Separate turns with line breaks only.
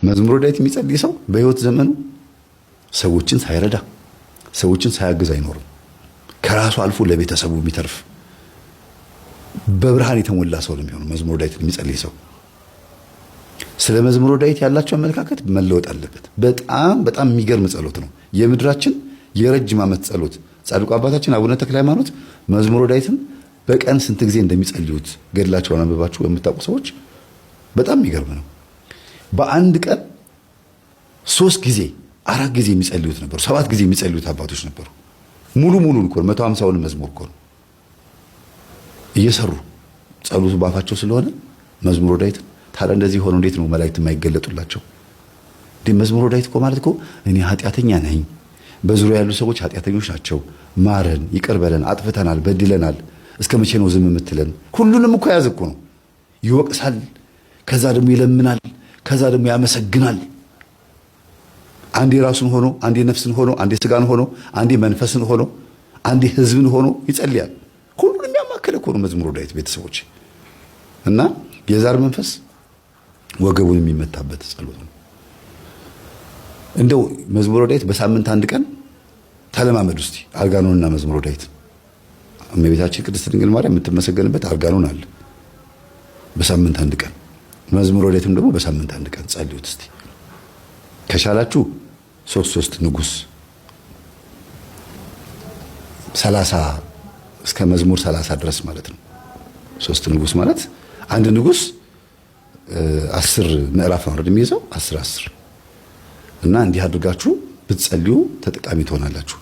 መዝሙረ ዳዊት የሚጸልይ ሰው በህይወት ዘመኑ ሰዎችን ሳይረዳ ሰዎችን ሳያግዝ አይኖርም። ከራሱ አልፎ ለቤተሰቡ የሚተርፍ በብርሃን የተሞላ ሰው ነው የሚሆነው መዝሙረ ዳዊት የሚጸልይ ሰው። ስለ መዝሙረ ዳዊት ያላቸው አመለካከት መለወጥ አለበት። በጣም በጣም የሚገርም ጸሎት ነው። የምድራችን የረጅም ዓመት ጸሎት ጻድቁ አባታችን አቡነ ተክለ ሃይማኖት መዝሙረ ዳዊትን በቀን ስንት ጊዜ እንደሚጸልዩት ገድላቸውን አንብባችሁ የምታውቁ ሰዎች በጣም የሚገርም ነው። በአንድ ቀን 3 ጊዜ 4 ጊዜ የሚጸልዩት ነበሩ። 7 ጊዜ የሚጸልዩት አባቶች ነበሩ። ሙሉ ሙሉን እኮ ነው፣ 150ውን መዝሙር እኮ ነው እየሰሩ ጸሎቱ ባፋቸው ስለሆነ መዝሙረ ዳዊት። ታዲያ እንደዚህ ሆኖ እንዴት ነው መላእክት የማይገለጡላቸው? እንዴ መዝሙረ ዳዊት እኮ ማለት እኮ እኔ ኃጢአተኛ ነኝ፣ በዙሪያ ያሉ ሰዎች ኃጢአተኞች ናቸው፣ ማረን፣ ይቅር በለን፣ አጥፍተናል፣ በድለናል፣ እስከ መቼ ነው ዝም የምትለን? ሁሉንም እኮ የያዘ እኮ ነው። ይወቅሳል፣ ከዛ ደግሞ ይለምናል፣ ከዛ ደግሞ ያመሰግናል። አንዴ ራሱን ሆኖ፣ አንዴ ነፍስን ሆኖ፣ አንዴ ስጋን ሆኖ፣ አንዴ መንፈስን ሆኖ፣ አንዴ ህዝብን ሆኖ ይጸልያል። ሁሉንም ያማከለ እኮ ነው መዝሙረ ዳዊት ቤተሰቦች። እና የዛር መንፈስ ወገቡን የሚመታበት ጸሎት ነው። እንደው መዝሙረ ዳዊት በሳምንት አንድ ቀን ተለማመዱ እስቲ አርጋኖንና መዝሙረ ዳዊት። እመቤታችን ቅድስት ድንግል ማርያም የምትመሰገንበት አርጋኖን አለ በሳምንት አንድ ቀን። መዝሙረ ዳዊትም ደግሞ በሳምንት አንድ ቀን ጸልዩት እስቲ። ከቻላችሁ 3 ንጉስ 30 እስከ መዝሙር 30 ድረስ ማለት ነው። 3 ንጉስ ማለት አንድ ንጉስ 10 ምዕራፍ ነው አይደል የሚይዘው? 10 10 እና እንዲህ አድርጋችሁ ብትጸልዩ ተጠቃሚ ትሆናላችሁ።